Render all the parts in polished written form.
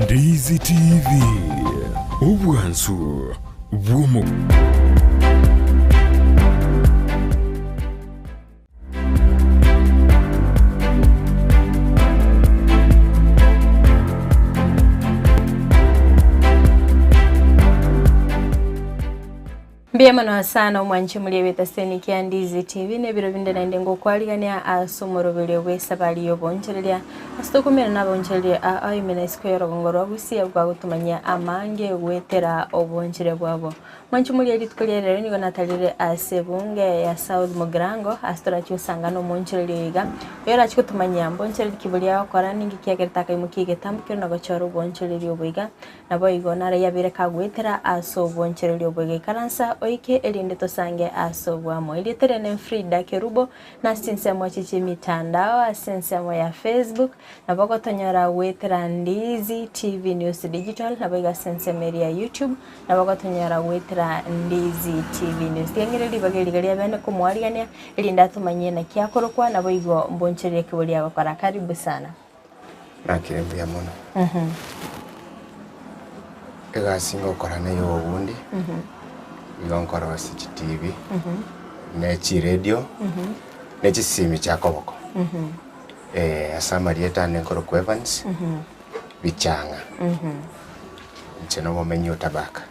Ndizi TV, obwansu bw'omo. Mbuya mono sana omwanchi omoria bw'etaseni kia Ndizi TV na ebiro binde naende ngokwarigania ase omoroberio bw'esabari y'oboonchoreria ase tokomerana na abaonchoreria aa ime na isiko y'orogongo rwa Gusii abwo bagotomanyia amange goetera oboonchoreria bwabo. Mwanchi omoria rituko ria rero nigo natarire ase ebunge ya South Mugirango ase torachi gosanga na omoonchoreria oyo iga oyo orachi gotomanyia mboonchoreria ki boria agokora ninki kiagerete akaimokia egetambo keria na gochora oboonchoreria obo iga. Naboigo narayabere kagoetera ase obonchereria obo igaikaransa oike erinde tosange ase oboamo. Erieta riane Frida Kerubo, na ase chinsemo echi chi'emitandao ase ensemo ya Facebook, nabo ogotonyora goetera Ndizi TV News Digital, naboigo ase ensemo eria ya YouTube, nabo ogotonyora goetera Ndizi TV News. Tiga ng'ire ribaga eriga ria bene komoarigania, erinde atomanyie naki akorokwa, naboigo mbonchererie ki boria agokora. Karibu sana. Nakire mbuya mono. Egasi ngokora na eyobobundi, igo nkorosia chitibi, ne chiredio, ne chisimi chia koboko. Ase amarieta ane nkorokwa Evans, Bichang'a. Inche nomomenyi o Tabaka.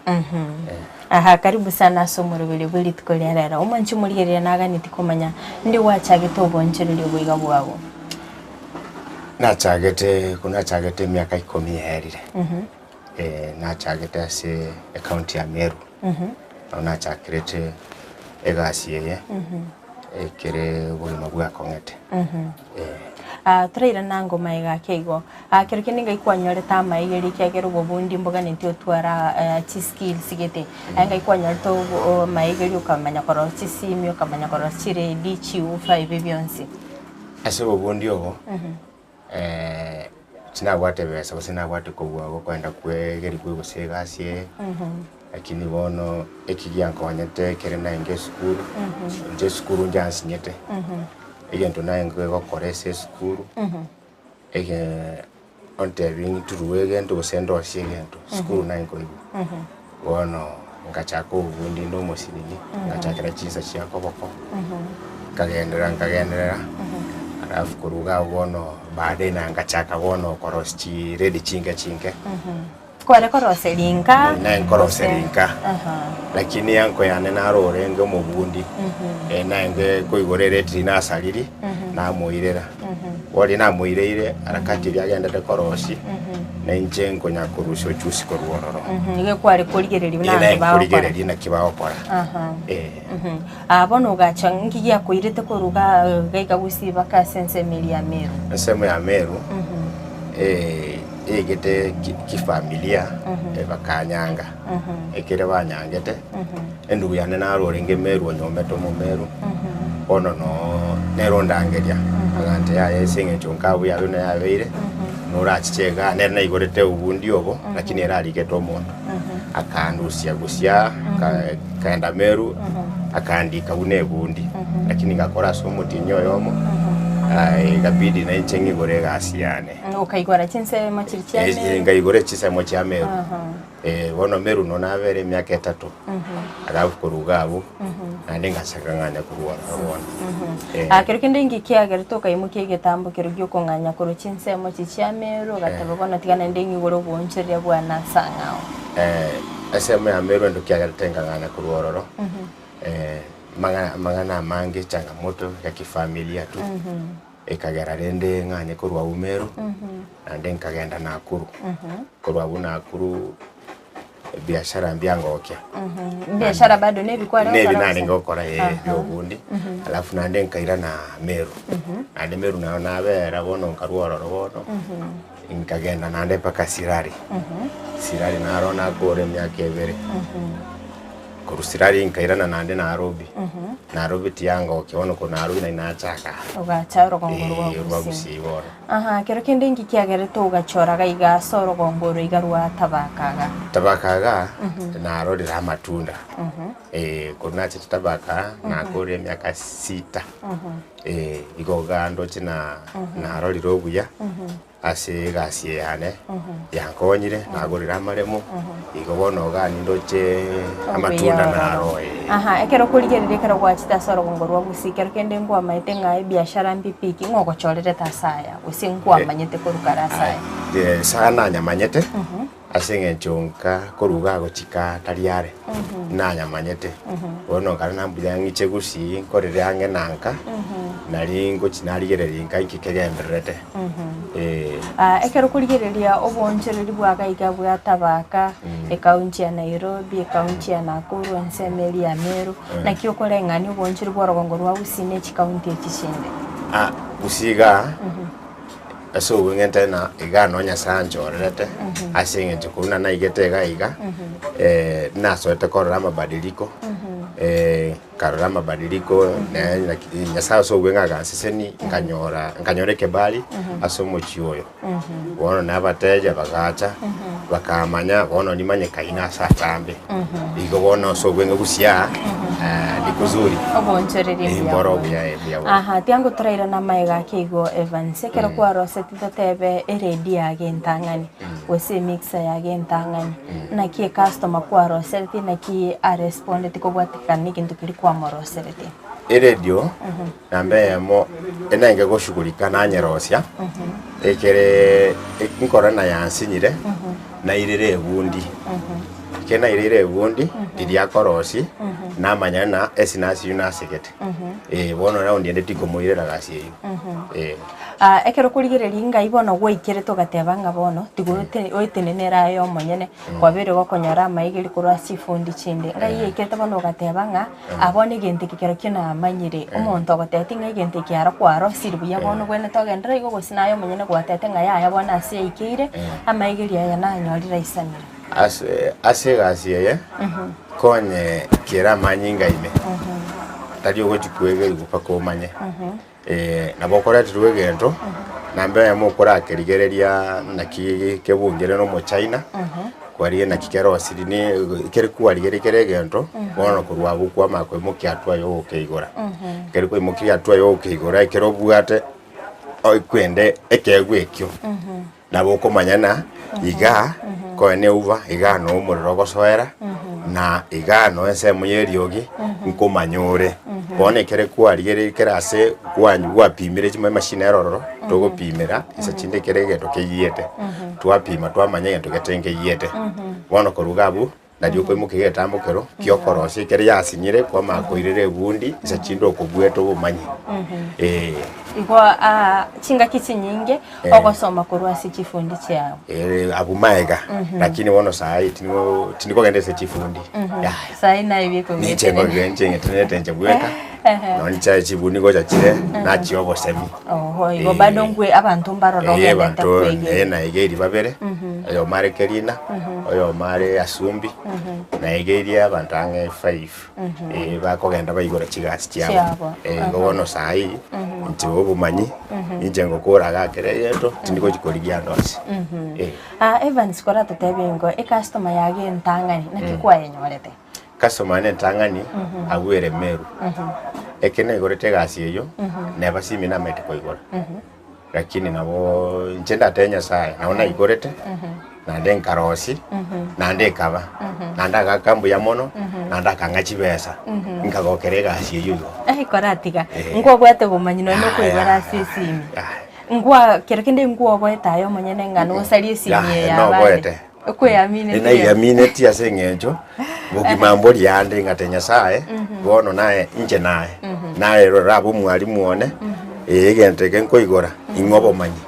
Aha, karibu sana ase omoroberio bwe rituko ria rero. Omwanchi omorigereria naganeti komanya ndi gwachagete obonchereria oboiga bwabo. Nachagete ko nachagete emiaka ikomi yaerire, nachagete ase ecounty ya Meru, nabo nachakerete egasi eye, ekere obogima bwakong'ete. Torairana ngoma iga ake igo, kero kende ngai kwanyorete amaiga ekiagera obobundi mboganeti otwara chiskills gete, aye ngai kwanyorete amaiga okamanya korosia chisimi, okamanya korosia chiredio, chiwoofer ebi bionsi. Ase obobundi obo, tinabwate ebesa gose nabwate kobua gokoenda kwegerigwa gose egasi eye, lakini bono eki giankonyete ekere naenge esukuru, inche esukuru njansinyete, egento naenge gokora ase esukuru, ege ontebie nturwe egento gose ndosie egento, esukuru naye nkoigwa. Bono ngachaka obobundi inde omosinini, ngachakera chinsa chia koboko, nkagenderera nkagenderera, alafu korwa iga abwo bono baadaye naye ngachaka bono korosia chiredi chinke chinke. Kware koroseria inka? Naye nkoroseria gose? inka, Aha. lakini anko yane naro orenge omobundi, naende koigora eretiri nasariri, namoirera. Boria namoireire harakati eria agendete korosia, na inche nkonya korusia ochusi korwa ororo. Nigo kware korigereria buna Ee, abanto bagokora. nkorigereria naki bagokora. Aha. Eh. Ah, bono ogacha nki giakoirete korwa iga gaika gusii mpaka ase ensemo eria ya Meru? Ensemo ya Meru, eh, egete ki- kifamilia, eh, bakanyanga. Ekere banyangete, endugu yane naro orenge Meru onyomete omomeru, bono noo nere ondangeria, agantebia yaya ase eng'encho nkabuya abwo buna yabeire, norachiche igaa, nere naigorete obundi obo, lakini ere arigete omonto. Akandusia gosia, nka- nkaenda Meru, akandika buna ebundi, lakini ngakora ase omotienyi oyomo, ikabidi nainche ng'igore egasi yane. Okaigora chinsemo chiria chia Meru? Nkaigora chinsemo chia Meru. Bono Meru no nabere emiaka etato, alafu korwa iga abwo, naende ngachaka ng'anya korwa ororo bono. Ah, kero kende inki kiagerete okaimokia egetambo keria gi'okong'anya korwa chinsemo echi chia Meru, ogateba bono tiga naende ng'igore oboonchoreria bwane ase ang'ao? Ensemo ya Meru endo kiagerete nkang'anya korwa ororo, mang'ana amang'ana amange changamoto ya kifamilia tu. Ekagera rende ng'anye korwa agwo Meru, naende nkagenda Nakuru. Korwa agwo Nakuru, ebiashara mbiangokia. Ebiashara bado nebi kware Nebi gokora narenge gose? gokora eh, bia obundi, alafu naende nkairana Meru. Naende Meru nayo nabera bono nkarwa ororo bono, nkagenda naende mpaka Sirari. Sirari naro nakore emiaka ebere. Korwa Sirari nkairana naende Nairobi. Nairobi tiangokia bono korwa Nairobi nari nachaka Ogacha orogongo rwa eh, rwa Gusii. Gusii bono. Aha, kero kende inki kiagerete ogachora gaiga ase orogongo oro iga rwa Tabaka iga? Tabaka iga, narorire amatunda. Eh, korwa nachete Tabaka, nakorire emiaka sita. Eh, igo iga ndoche na narorire obuya. Ase egasi eye yane yankonyire, nagorire amaremo, igo bono iga nindoche amatunda naro ee. Aha, ekero okorigereria ekero gwachete ase orogongo rwa Gusii, ekero kende nkwamaete ng'a ebiashara mbipi ki, ng'a ogochorerete ase aya, gose nkwamanyete korwa kare ase aya? Nyasae nanyamanyete ase eng'encho nka korwa iga gochika tari are, nanyamanyete. Bono nkare na mbuya ng'iche Gusii nkorere ang'e na nka, nari ngochi narigereria nka inki kegendererete. Eh. Ah, ekero okorigereria oboonchoreri bwa gaiga bwa Tabaka, ekaunti ya Nairobi, ekaunti ya Nakuru, ensemo eria ya Meru, naki okoreng'ania oboonchori bwa orogongo rwa Gusii ne chikaunti echi chinde? Ah, Gusii igaa, ase obweng'ente na igaa noo Nyasaye anchorerete, ase eng'encho korwa buna naigete iga iga, nasoete korora amabadiliko, nkarora amabadiliko naye naki Nyasaye ase obweng'e aganseseni, nkanyora nkanyora ekebali ase omochie oyo. Bono nabateja bagacha, bakamanya bono nimanyekaine ase atambe. Igo bono ase obweng'e busia ni kuzuri. Oboonchoreria Eh, mbuya mboro bono. obuya, eh, mbuya bono. Aha, tiango torairane amaega ake igo Evans, ekero kwaroseti totebe eredio yage entang'ani, gose emixer yage entang'ani, naki ecustomer kwarosereti naki arespondeti kobwatekana na egento keria kwamorosereti? Eredio namba eyemo enenge goshughulika nanyerosia, ekere nkora nayansinyire, nairere ebundi. Ekero naireire ebundi, riria akorosia, namanya ng'a ase nasinywe nasegete. Eh, bono raundi ende tikomoirera gasi eywo, eh. Ah, ekero okorigereria ngai bono gwaikerete ogateba ng'a bono tiga ote oetenenere aye omonyene, kwabeire gokonyora amaegeri korwa ase chifundi chinde. Ngai yaikerete bono ogateba ng'a aa bono egento eke kerokio namanyire, omonto ogotebetie ng'a egento eke aro kwarosirie buya bono obwenerete ogenderere igo gose naye omonyene gwatebete ng'a yaya bono ase yaikeire, amaegeri aya nanyorire aisanire. Ase ase egasi eye, konye kera amanyinga ime, tari ogochi kwegerigwa mpaka omanye. Nabo okoreterwa egento, namba eyemo okorakerigereria naki kebungire na omochina, kwarigia naki kerosiri ne kere kwarigereria kere egento, bono korwa abwo kwamanya koimokia hatua ya ogokeigora. Ekero kwaimokirie hatua ya ogokeigora ekero obwate oikwende ekeegwa ekio. Nabo okomanya ng'a igaa koe neuba, igaa noo omorero ogosoera, na igaa noo ensemo ya eriogi nkomanya ore. Bono ekere kwarigereiri kera ase kwanyu gwapimire chimo emachine ere ororo, togopimera inse chinde kera egento keyiete, twapima twamanya egento gete nkeyiete. Bono korwa iga abwo, nario okoimokia egetambo kero giokorosia ekere yasinyire kwamanya koirera ebundi inse chinde okobweta obomanyi eh. Igo aa chingaki chinyinge Eh. ogosoma korwa ase chifundi chiao. Eh, abwo maega lakini bono sayi tinigo tindikogenda ase chifundi yaya Sayi naye ninche bikong'etenena. ngoigwa inche ng'etenenete inche bweka Ehe. nonye chiaye chibundi ngocha chire nachia obosemi Oho, igo Eh. bado nkwe abanto mbaroro Eh, ogendete abanto kwegera. eh, naegeiri babere oyomo are Kerina oyomo are Asumbi naegeirie abanto ang'e five eh, bakogenda baigora chigasi chiabo Chiabo, Eh, igo bono saii inche obomanyi inche ngokora iga kera egento tindi gochi korigia ande onsi eh. Ah, Evans koratotebie ingo ecustomer yago entang'ani naki kwayenyorete? Customer one entang'ani abwo ere Meru. Ekero naigorete egasi eyio, neba simi namaete koigora. Lakini nabo inche ndatebe Nyasaye, nabo naigorete, naende nkarosia, naende ekaba, naende agaka mbuya mono, naende akang'a chibesa, nkagokera egasi eyio igo. Ai koratiga, Eh. nkwabwate obomanyi nonya na okoigora Yaya, ase esimi. yaya. Nkwa kero kende nkwoboete aye omonyene ng'a nosarie esimi Yaya, eye ya abande. noboete. Okweyaminetie. Naiyaminetie ase eng'encho bogima mboria ande ng'ate Nyasaye, bono naye inche naye, naye rora abe omwalimu one, eh, egento eke nkoigora, ing'e obomanyi,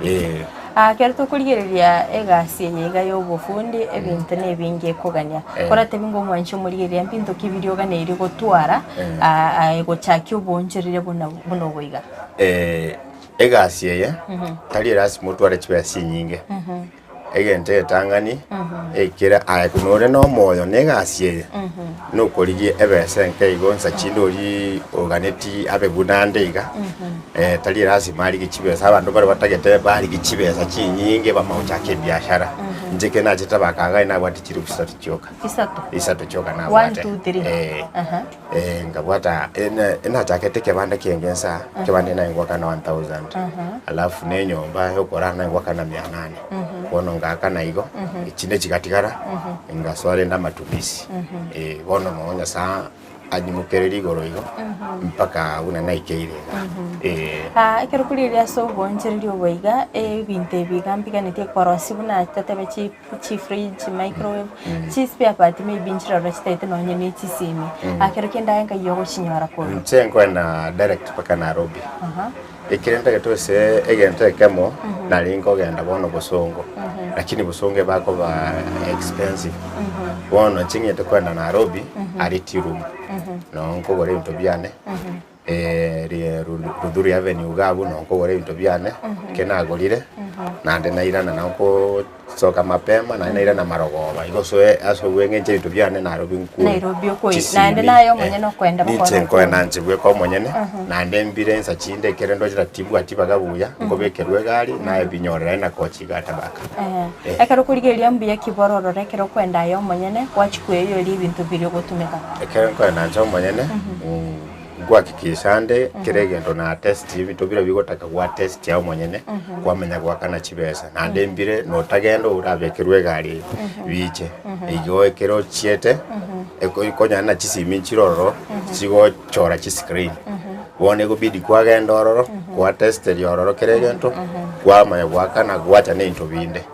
eh. Ah, ekero tokorigereria egasi eye iga ya obofundi, ebinto na ebinge ekogania. Eh. Koratebie ng'a omwanchi omorigereria mbinto ki biria oganeirie gotwara, Eh. ah, aye gochakia oboonchoreria buna buna obo iga. Egasi eye, tari erasima otware chibesa chinyinge. Egento egetang'ani ekere aye buna ore nomoyo na egasi eye, nokorigia ebesa enke igo nsa chinde oria oganetie abe buna ande iga, tari erasima arigie chibesa, abanto mbare batagete barigie chibesa chinyinge bamanye gochaka ebiashara. Inche ekero nachete tabaka iga nabwate chilifu isato chioka. Isato? Isato chioka nabwate. One, two, three. Eh. Aha. Eh, nkabwata ene- enachakete ekebanda kienge nsa, ekebanda naye ngoakana 1000. Alafu na enyomba yokorara naye ngoakana mia nane. Bono ngaakana igo, echinde chigatigara, ngasoa rende amatumisi. Eh, bono nonye Nyasae anyimokererie igoro igo, mpaka buna naikeire igaa. Eh. Ah, ekero korigereria ase obonchereri obo iga, ebinto ebi iga mbiganetie korosia buna totebe chi chifridge, chimicrowave, chispare part maybe nchiroro chitaete nonye na echisimi. Ah, kero kende aye nkai ogochinyora korwa? Inche nkoenda direct mpaka Nairobi. Ekere ntagete ase egento ekemo, nari nkogenda bono bosongo, lakini bosongo ebakoba expensive. Bono inche ng'ete koenda Nairobi, aria tea room, noo nkogora ebinto biane. Luthuli Avenue iga abwo noo nkogora ebinto biane, ekero nagorire, naende nairana nabo nkosoka mapema naende nairana marogoba, igo soe ase obweng'encho ebinto biane Nairobi nkwo Nairobi okoi- chisimi, naende naye omonyene okoenda ninche bakona nkoenda inche bweka omonyene, naende mbire ensa chinde ekere ndoche tibwati baga buya, nkobekerwa egari, naye binyorera aye na kochi iga tabaka. Ekero okorigereria mbuya ki bororore ekero okoenda aye omonyene, gwachia kweyoria ebinto biria ogotumeka. Ekero nkoenda inche omonyene, nkohakikisha ande kera egento na test ebinto bire bigotaka gwa test aye omonyene, kwamanya goakana chibesa. Naende mbire notagenda orabekerwe egari eye biche. Igo ekero ochiete, eko konyora na chisimi nchire ororo, chigochora chiscreen. Bono egobidi kwagenda ororo, gwatesteria ororo kera egento, kwamanya goakana gwacha na ebinto binde,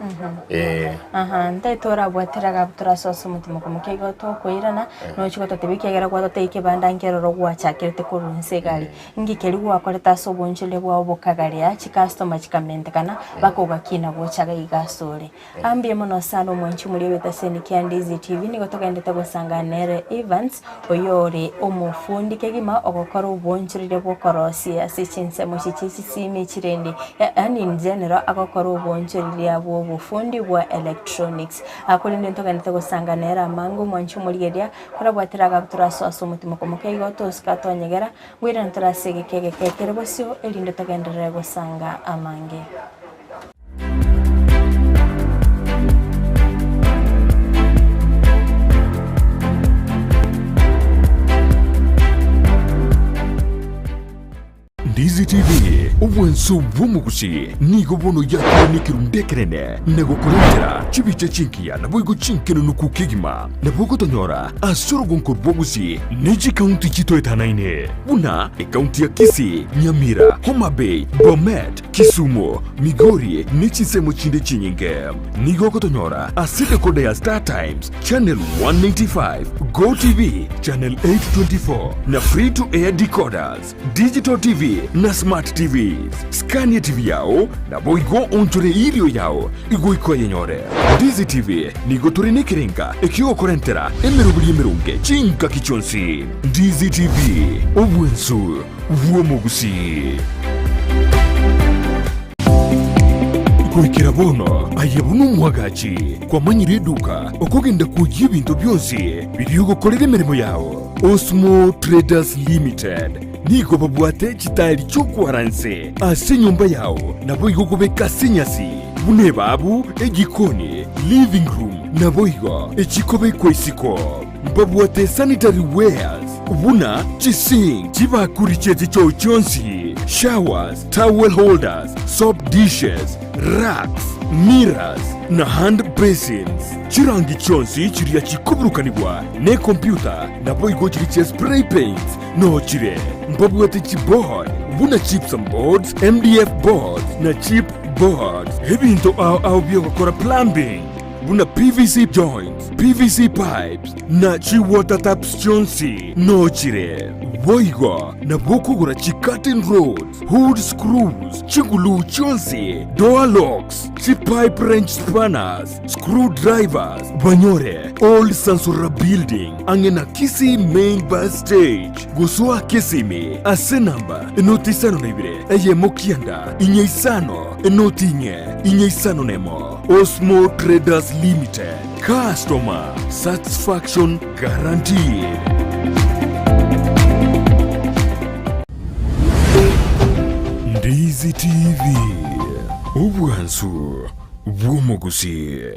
eh. Aha, ntaete torabwatera iga abwo torasoa ase omotima okomokia igo tokoirana, nochia gototebia ekiagera gwatotebia ekebanda nkeroro gwachakerete korwa inse iga aria. Inki keria gwakorete ase obonchoria bwao bokagarea chicustomer chikamentekana, mpaka ogakina gocha iga iga asore. Aa mbuya mono sana omwanchi omoria bw'etaseni kia Ndizi TV, nigo togendete gosangana nere Evans, oyio ore omofundi kegima ogokora obonchoreria bw'okorosia ase chinsemo echi chie chisimi chirende, yaani in general agokora obonchoreria bwa obofundi bwa electronics. Aa korende ntogendete gosangana nere amange omwanchi omorigereria, korabwatera agabu torasoa ase omotimo komokia igo tosika twanyegera, ngoirana tore ase egeka egeke ekere bosio erinde togenderere gosanga amange. Ndizi TV, obwanso bw'omogusi, nigo bono yakire nekerundu ekenene na gokorentera chibicha chingiya naboigo chinkenenuku kegima. Nabo ogotonyora ase orogonko rw'obogusi ne chikaunti chitoetanaine buna ekaunti ya Kisii, Nyamira, Homa Bay, Bomet, Kisumu, Migori ne chinsemo chinde chinyinge. Nigo ogotonyora ase decoder ya Star Times, Channel 195, Go TV, Channel 824 na Free to Air decoders, Digital TV na Smart TVs. Skania TV yao naboigo onchore erio yao igoika oyenyore. Ndizi TV nigo tore nekerenga ekiogokorentera emeroberi emeronge chingaki chionsi. Ndizi TV, obwensu bw'omogusii. Goikera bono aye buna omwagachi kwamanyire eduka okogenda kwoyia ebinto bionsi biria ogokorera emeremo yao. Osmo Traders Limited nigo babwate chitaeri chi'okwara nse ase enyomba yao naboigo okobeka ase enyasi buna ebabu, ejikoni, living room naboigo echikobekwa isiko. Mbabwate sanitary wares buna chisink, chibakuri chie chichoo chionsi, showers, towel holders, soap dishes, racks, mirrors, na hand basins. Chirangi chionsi chiria chikoburukanigwa nekompyuta naboigo chiria chia spray paints noo chire. Mbabwate chiboard buna gypsum boards, MDF boards na chip boards. Ebinto ao ao biogokora plumbing buna PVC joints, PVC pipes na chi water taps chionsi noo chire. Boigo nabo okogora chi curtain rods, hood screws, chiguluu chionsi, door locks, chi pipe wrench spanners, screw drivers, banyore Old Sansora Building ang'e na Kisii Main Bus Stage gosoa Kisimi ase namba enoti isano na ibere eyemo kianda inye isano enoti inye inye isano nemo. Osmo Traders Limited, customer satisfaction guaranteed. Ndizi TV, obwansu. bw'omogusii.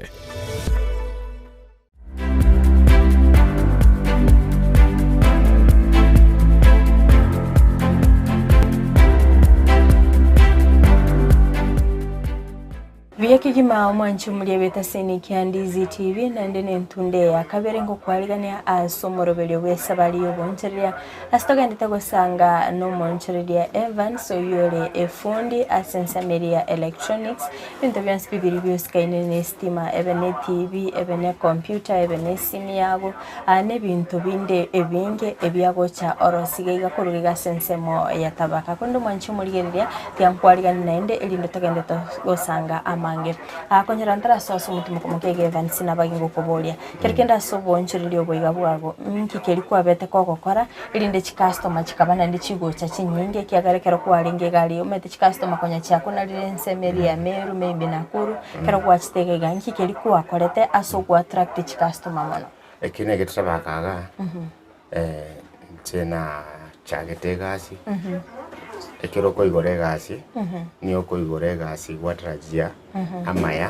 Buya kegima omwanchi omoria bw'etaseni kia Ndizi TV naende nentunda eye ya kabere ngokwarigania ase omoroberio bw'esabari y'oboonchoreria ase togendete gosanga nomoonchoreria Evans oyio ore efundi ase ensemo eria ya electronics Ebinto bionsi bibiri biosikaine n'esitima, ebe n'etibi, ebe n'ekompyuta, ebe n'esimi yago, aa n'ebinto binde ebinge ebiagocha orosiga iga korwa iga ase ensemo ya tabaka. Korende omwanchi omorigereria, tiga nkwariganie naende erinde togende gosanga amange. Aa konyora ntarasoa ase omotimoko moke iga Evans nabage ngokoboria, Kero kende ase oboonchoreria oboiga bwago, ninki keria kwabete kogokora, erinde chikastoma chikaba naende chigocha chinyinge, ekiagera ekero kwarenge iga aria omanyete chikastoma konya chiakonarire ensemo eria ya Meru maybe Nakuru, ekero gwachete iga iga, nki keria kwakorete ase ogoattract chikastoma mono? Eki negetabaka igaa, Inche nachagete egasi, ekero okoigora egasi, nigo okoigora egasi gwatarajia amaya,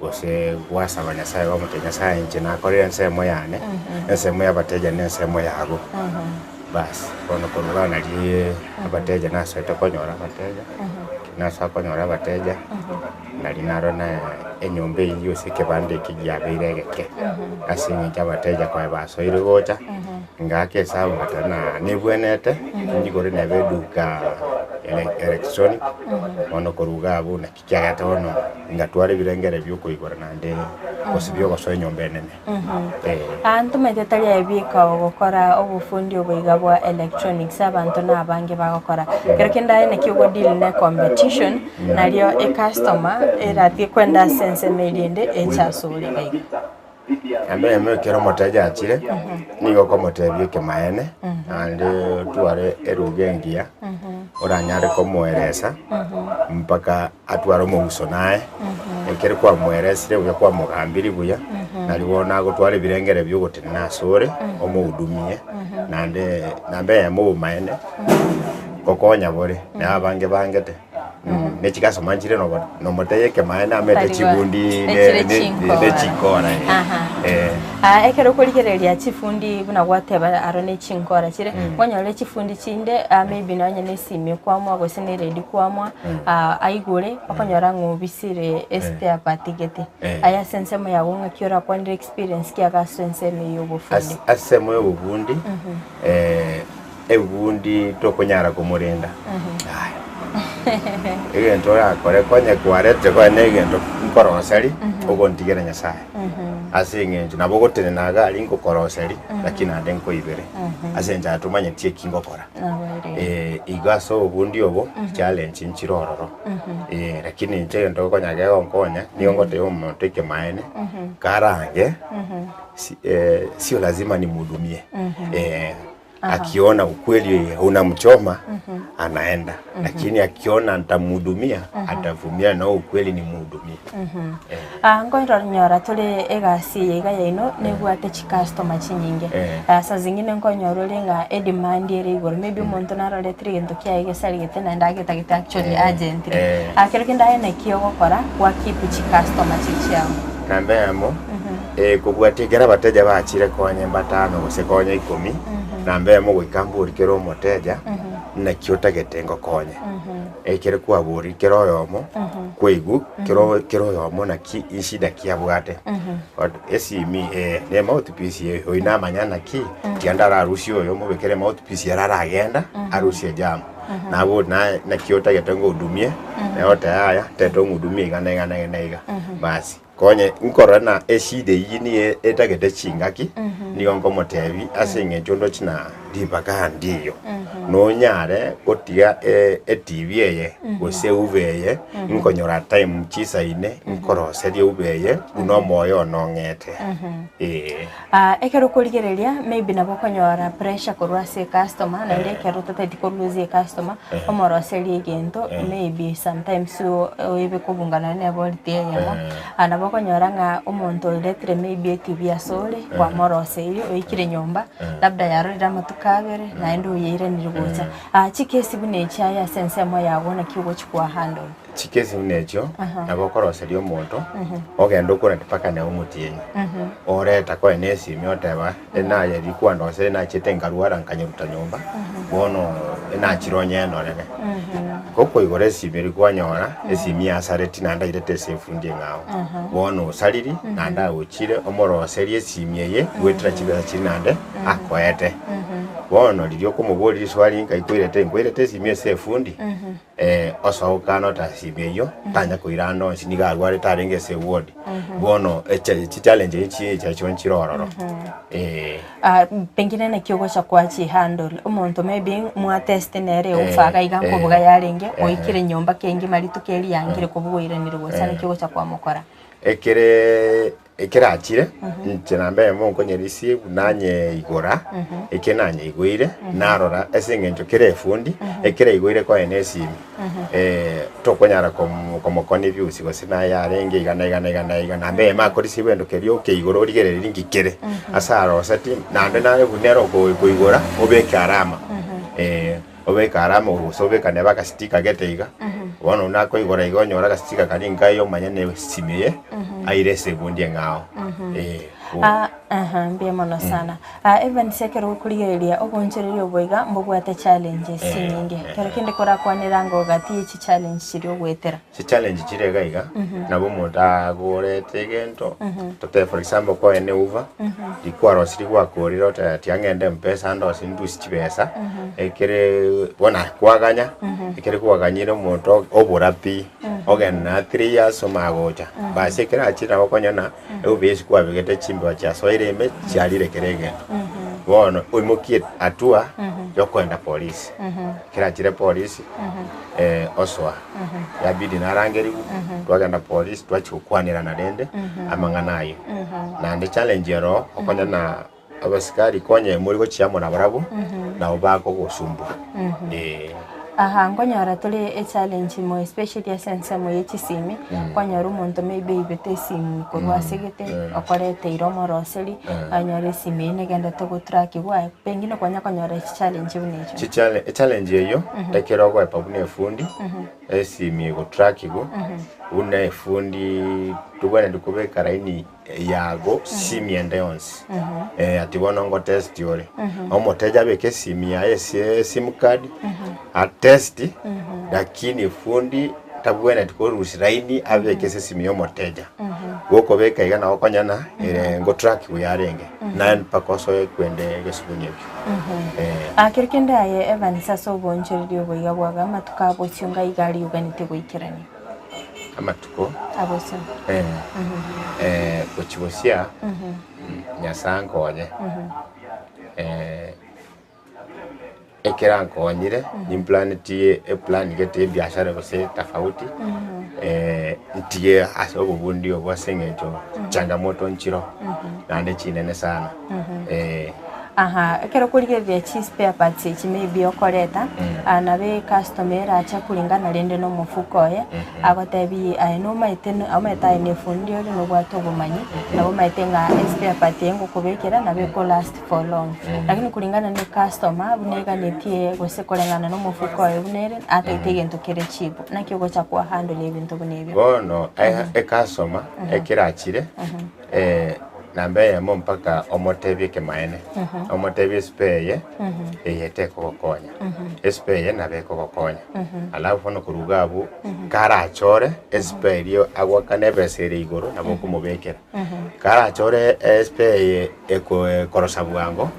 gose gwasaba Nyasaye kwamotebia Nyasaye inche nakorire ensemo yane, ensemo ya abateja na ensemo yago, baas bono korwa igaa naria abateja nasoete konyora abateja, nasoa konyora abateja. Nari naro na enyomba eyio gose ekebanda eke giabeire egeke, ase eng'encho abateja konya basoire gocha, ngaaka esabu ngateba ng'a nebwenerete nyigore nebe eduka ele- electronic, bono korwa iga abwo naki kiagete bono ngatwara ebirengere bia okoigora naende gose bia ogosoa enyomba enene, eh. Aa ntomanyete tari aye bika ogokora obofundi obo iga bwa electronics abanto na abange bagokora. Kero kende aye naki ogo deal ne competition, Nario ecustomer eratige kwenda ase ensemo eria ende eche ase ore iga iga. Naende onye ekero omoteja achire, nigo okomotebia ekemaene, naende otware eruga engiya, oranyare komoeresa mpaka atware omoguso naye, ekero kwamoeresire buya kwamogambirie buya, nari bono agotwara ebirengere bia ogotenena asore, omohudumie, naende namba eyemo obomaene, gokonya bore, na abange bangete. Ne chigasoma nchire nobo nomotebia ekemaene amete Tari chibundi ba- ne echire ne chinkora. ne chinkora eh. Aha. Eh. Ah, ekero okorigereria chifundi buna gwateba aro ne chinkora chire, kwanyora chifundi chinde ah, maybe nonye na esimi kwamwa gose na eredio kwamwa ah, aigure okonyora ng'a obisire espare part gete. Eh. Aye ase ensemo yago ng'aki orakwanere experience ki iga ase ensemo eye ya obofundi? Ase ase ensemo ya obobundi Ebundi tokonyara komorenda. Yaya. Egento orakore konye kwarete konya na egento nkoroseri, ogontigera Nyasaye. Ase eng'encho nabo ogotenena iga aria ngokoroseri, lakini naende nkoibere. Ase eng'encho aye tomanyeti eki ngokora. Naboire. Igo ase obobundi obo, challenge nchire ororo. Lakini inche egento ngokonya kegonkonya, nigo ngotebia omonto ekemaene, karange. si, eh, sio lazima nimhudumie eh, akiona ukweli unamchoma anaenda lakini akiona nitamhudumia atavumilia na ukweli nimhudumie eh, Ah, nkoronyora tore egasi eye iga yaino nebwate chicustomer chinyinge Eh. Ah, saa zingine nkonyora ore ng'a edemand ere igoro maybe omonto naroretire egento kiaye gesarigete naende agetagete actually Eh. urgently Eh. Ah, kero kende aye naki ogokora gwa keep chicustomer chiria chiago namba eyemo Kobwatia ekero abateja bachire konya mbatano gose konya ikomi, namba eyemo goika mbori kera omoteja, naki otagete ngokonye. Ekero kwaboria kera oyomo, kwaigwa kera kera oyomo naki eshida ki abwate. Esimi eye na emouthpiece eye, oyio namanya naki, tiga ndararusie oyo mobekere emouthpiece ere aragenda, arusie ejamu. Nabo naye naki otagete ngohudumie, naye oteba yaya, ntagete ong'hudumie iga na iga na iga na iga, basi. Konye nkorora ng'a eshida eyio nigo etagete chingaki, nigo nkomotebia ase eng'encho ndoche ng'a ribaga ndiyo, nonyare gotiga etv eye gose euba eye, nkonyora time chisaine nkoroserie euba eye buna omoyo one ong'ete, eh. Ah, ekero okorigereria maybe nabo okonyora pressure korwa ase ecustomer naende ekero otataeti ko lose ecustomer omoroserie egento maybe sometimes o- oebe kobunga nonye na eboriti eyemo Ah, nabo okonyora ng'a omonto oiretire maybe etv asore kwamoroseirie oikire nyomba labda yarorire amatuko abere naende oyeiranire gocha. Ah, chikesi buna echi aye ase ensemo yago naki ogochi kwa handle? Chikesi buna echio, nabo okoroseria omonto, ogende okorente mpaka nere omotienyi. Oreta koe na esimi oteba, enaye rikwandoseria nachiete nkarwara nkanyeruta nyomba, bono enachire onyendorere. Gokoigora esimi eria kwanyora, esimi yasareti naende airete ase efundi eng'ao. Bono osariri, naende agochire omoroserie esimi eye, goetera chibesa chiria naende akoete. Bono riria okomoboria riswali nkai kwairete, nkwairete esimi ase efundi. Osoka notasimi eyio, tanya koira ande onsi, nigo arwarete arenge ase eward. Bono eche chichallenge echi chiacha nchire ororo. Eh. Ah, pengine naki ogocha kwachihandle omonto maybe mwatesete nere eufa iga iga nkobuga yarenge oikire nyomba kengima rituko eri yangire kobuga oiranire gocha naki ogocha kwamokora. Ekere Ekerachire, inche namba eyemo nkonyerisia nanyeigora, eke nanyeigoire, narora ase eng'encho kere efundi, ekeraigoire koe na esimi, tokonyara komo komokoni views gose naye arenge iga na iga na iga na iga, namba eyemo akorisia egento keria okeigora origererie nki kere, ase aroseti, naende naye buna ere oko koigora, obeke arama. Obeke arama gose obeke neba agastika gete iga, bono nakoigora iga onyore agastika karia nkai omanye ne esimi eye aire ase ebundi eng'ao eh bo. Ah, aha, mbuya mono sana. Ah, Evans ekero okorigereria oboonchoreria obo iga mbobwate challenges Eh, chinyinge. eh. Kero kende korakwanera ango gati ye chichallenge chiria ogoetera. Chichallenge chire iga iga, nabo omonto agorete egento, totebe for example koe ne uber, riria kwarosirie gwakorire oteba tiga ng'ende mpesa ande onsi ndusie chibesa, ekere bono aye kwaganya, ekere kwaganyire omonto obora pi, ogende na three years omanye gocha, basi ekero achire nabo okonyora euber ase kwabegete chimbeba chiasoire ime chiarire kera egento. Bono oimokie hatua yokoenda polisi, ekero achire polisi, osoa. Yabidi narangerigwe, twagenda polisi twachia gokwanerana rende amang'ana ayio. Naende challenge ero okonya na abasikari konya more gochia amo nabarabwo, nabo bakogosumbua eh. Aha nkonyora tore echallenge more especially ase ensemo ye chisimi, kwanyora omonto maybe aibete esimi korwa ase gete, okoreteire omoroseri, anyore esimi eyio negenderete gotrakiwa aye pengine kwanya konyora chichallenge buna echio. Chichale echallenge eyio ekero ogoepa buna efundi esimi egotrackigwa buna efundi tobwenereti kobeka laini yago simi ende yonsi ati bono ngotest ore omoteja abeke esimi yaye ase esim card atest lakini efundi tabwenereti korusia laini abeke ase esimi ya omoteja gokobeka iga nabo okonyora ere ngotrackigwa yarenge naende mpaka osoe kwende egesuguni ekio. Eh. Ah, kero kende aye Evans ase oboonchoreria obo iga bwago amatuko a bosio ng'a iga ariuganete goikerania. Amatuko A bosio. eh, eh, gochia bosia Nyasae ankonye eh, ekero ankonyire nimplaneti eplan gete ya ebiashara gose tofauti ntige ase obobundi obo ase eng'encho changamoto nchire oo, naende chinene sana eh. Aha, ekero okorigereria chi spare parts echi maybe okoreta, ah nabo ecustomer erache kulingana rende na omofuko oye, agotebi aye nomaete no omanyete aye na efundi ore nobwate obomanyi, nabo omanyete ng'a espare part eye ngokobekera nabo eko last for long. Lakini kulingana na ecustomer buna eganetie gose koreng'ana na omofuko oye buna ere, atagete egento kere cheap, naki ogocha kwa handle ebinto buna ebio? Bono ecustomer ekerachire namba eyemo mpaka omotebie ekemanene, omotebie espare eye, eye tekogokonya, espare eye nabo ekogokonya. Alafu bono korwa iga abwo, karachore espare eria agoakane ebesa ere igoro nabo okomobekera. Karachore espare eye eko ekorosa bwango,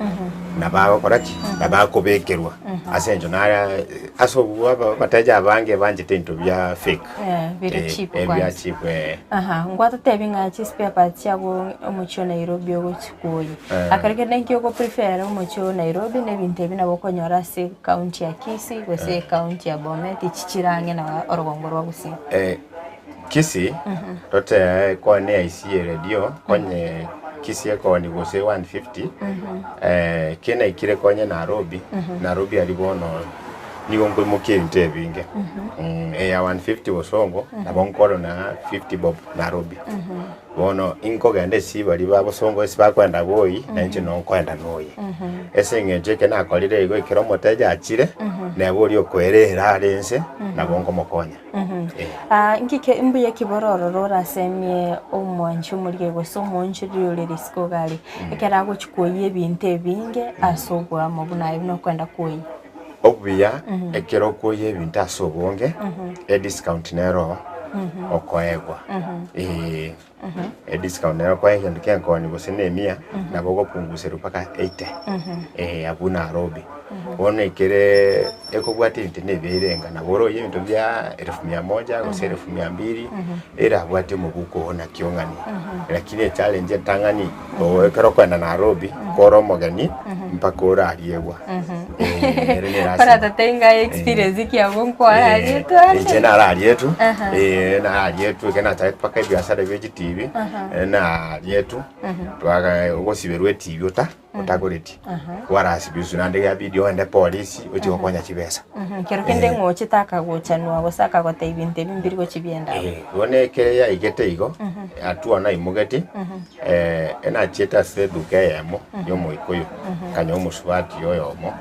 nabo agokora ki? Nabo akobekerwa ase eng'encho nare ase obwo aba abateja abange banchete ebinto bia fake. Eh, bire Eh, cheap eh, bia kwanza. cheap eh. Aha, ngwatotebia ng'a chispare parts chiago omochie o Nairobi ogochi kwoyia. Eh. Akero kende nki ogo prefer omochie o Nairobi na ebinto ebi nabo okonyora ase ekaunti ya Kisii gose ekaunti ya Bomet echi chire ang'e na orogongo rwa Gusii. Eh, Kisii, totebe kwane IC eredio, konye Kisii ekoni gose 150, eh, kenaikire konye Nairobi, Nairobi aria bono nigo nkoimokia ebinto ebinge. Eya 150 bosongo, nabo nkorona 50 bob Nairobi. Bono inkogenda ase baria ba bosongo ase bakoenda bwoyi, na inche noo nkoenda noye. Ase eng'encho eke nakorire igo ekero omoteja achire, neba oria okoerera are inse, nabo nkomokonya. Eh. Ah, inki ke mbuya ki bore ororo orasemie omwanchi omorige gose omoonchoreria ore risiko iga aria, ekero agochi koyia ebinto ebinge ase oboamo buna aye buna okoenda koyia? Obuya ekero okoyia ebinto ase obonge, ediscount nero oo okoegwa, eeh. Ediscount nero okoegwa egento kia enkoni gose na emia, nabo ogopunguserwa mpaka 80, eh abwo Nairobi. Bono ekereee ekobwata ebinto na ebiaire enga, nabo oroyie ebinto bia elfu mia moja gose elfu mia mbili, erabwate omobuko oo naki ong'ani. Lakini echallenge entang'ani, oo ekero okoenda Nairobi, kore omogeni, mpaka orariegwa, eh ere ne erasima. Oratotebie ng'a experience ki abwo nkwararietwe ande? Inche nararietwe, eh nararietwe ekero nachagete mpaka ebiasara bia chitibi, narietwe, twaga ogosiberwa etibi ota. otagoreti, kwarasibiswe naende yabidi ogende polisi ochie gokonya chibesa. Kero kende ng'o ochete akagochanua gose akagotebia ebinto ebi mbiri gochia biende abwo. Eh, bono ekere yaigete igo, hatua naimogeti, enachiete ase eduka eyemo ya omoikoyo, nkanyora omosubati oyomo,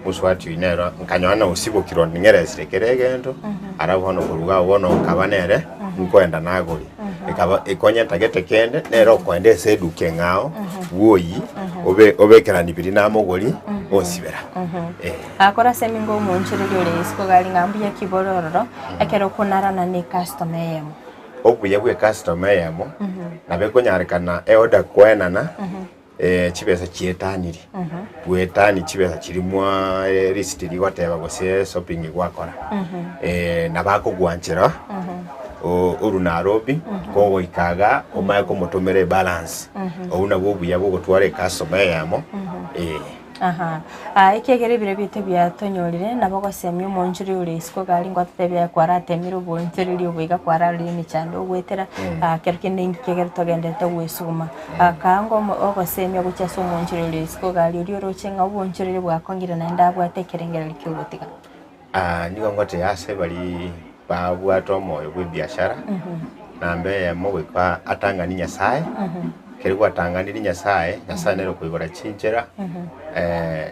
omosubati oyio nero nkanyora na osibokire onde ng'eresire kera egento, alafu bono korwa iga abwo bono nkaba nere, nkoenda nagoria. Ekaba ekonya ntagete kende, nere okoenda ase eduka eng'ao, bwoyi, obe obekerani biria namogori, onsibera. Eh. Akore ase emingo omoonchoreria ore isiko iga aria ng'a mbuya ki bore ororo, ekero okonarana ne ecustomer eyemo. Obuya bwa ecustomer eyemo, nabo ekonyarekana eorder koenana, chibesa chietaniri, bwetani chibesa chiria mwa erisiti rigoteba gose shopping gwakora, nabo akogwanchera orwe Nairobi, kogoika igaa omanye komotomera ebalance, obwo nabwo obuya bwa ogotwara ecustomer eyemo eh. Aha, aa ekiagera ebiro biaito biatonyorire, nabo ogosemia omoonchoreria ore isiko iga aria ngototebia aye kwaratemire oboonchoreria obo iga kwararorire emechando ogoetera, kero kende inki kiagera togenderete goesuguma. Akaanga omo ogosemia gochia ase omoonchoreria ore isiko iga aria oria oroche ng'a oboonchoreria bwakongire naende abwate ekerengererio ki'ogotiga. Nigo ngoteba ase baria babwate omoyo bw'ebiashara, namba eyemo goika atang'ani Nyasaye, ekero gwatang'aniri Nyasaye, Nyasaye nere okoigora chinchera,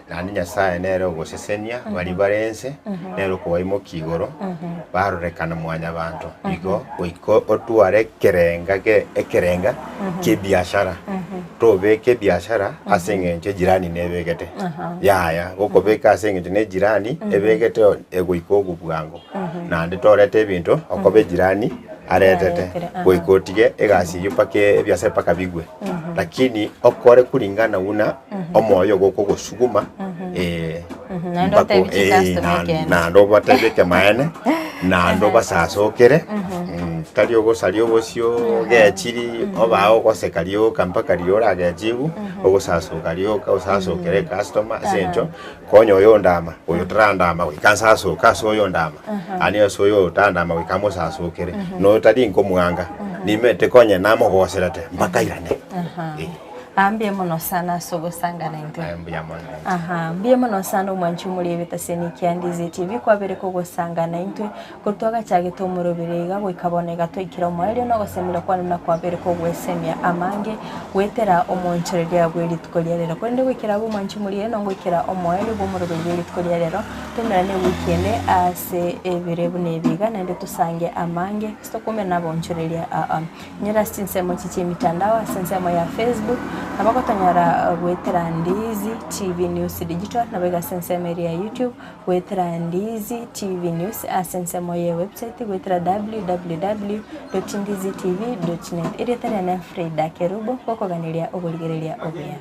naende Nyasaye nere ogosesenia baria bare ense, nere okobaimokia igoro, barorekana mwanyabanto. Igo goika otware ekerenga ge ekerenga ki'ebiashara, tobeka ebiashara ase eng'encho ejirani nebegete, yaya, gokobeka ase eng'encho na ejirani ebegete egoika obwo bwango, naende toreta ebinto okoba ejirani aretete, Aretire, aha. goika otige egasi eywo mpaka ebiasara mpaka bigwe. Lakini okore kulingana buna omoyo ogo okogosuguma Naende mpaka otebi chicustomer ekeene. naende obatebie ekemaene, naende obasasokere, tari ogosaria obosio ogechiri, obae ogoseka rioka mpaka riria oragechigwe, ogosasoka rioka osasokere ecustomer ase eng'encho konya oyo ondama, oyo tarandama goika nsasoke ase oyo ondama, yaani ase oyo otandama goika mosasokere, na oyo tari nkomwanga, nimanyete konya namogoserete mpaka airane. Eh. Aa mbuya mono sana ase ogosangana intwe. Aye mbuya mono. Aha, mbuya mono sana omwanchi omorebe etaseni kia Ndizi TV kwabere kogosangana intwe Korwa twagachagete omorobere iga goika bono iga twaikire omoerio na ogosemeria kwane buna kwabere kogwesemia amange goetera omoonchoreria bwe rituko ria rero. Korende goikera abwo omwanchi omoriere na ngoikera omoerio bw'omoroberi bwe rituko ria rero, tomerane ewiki ende ase ebire buna ebi iga naende tosange amange ase tokoumera na abaonchoreria aa. Nyora ase chinsemo echi chi'emitandao ase ensemo ya Facebook, nabo gotonyora goetera Ndizi TV News Digital, naboigo ase ensemo eria ya YouTube. Goetera Ndizi TV News ase ensemo ye website goetera www.ndizitv.net. Erieta riane Frida Kerubo, gokoganeria oborigereria obuya.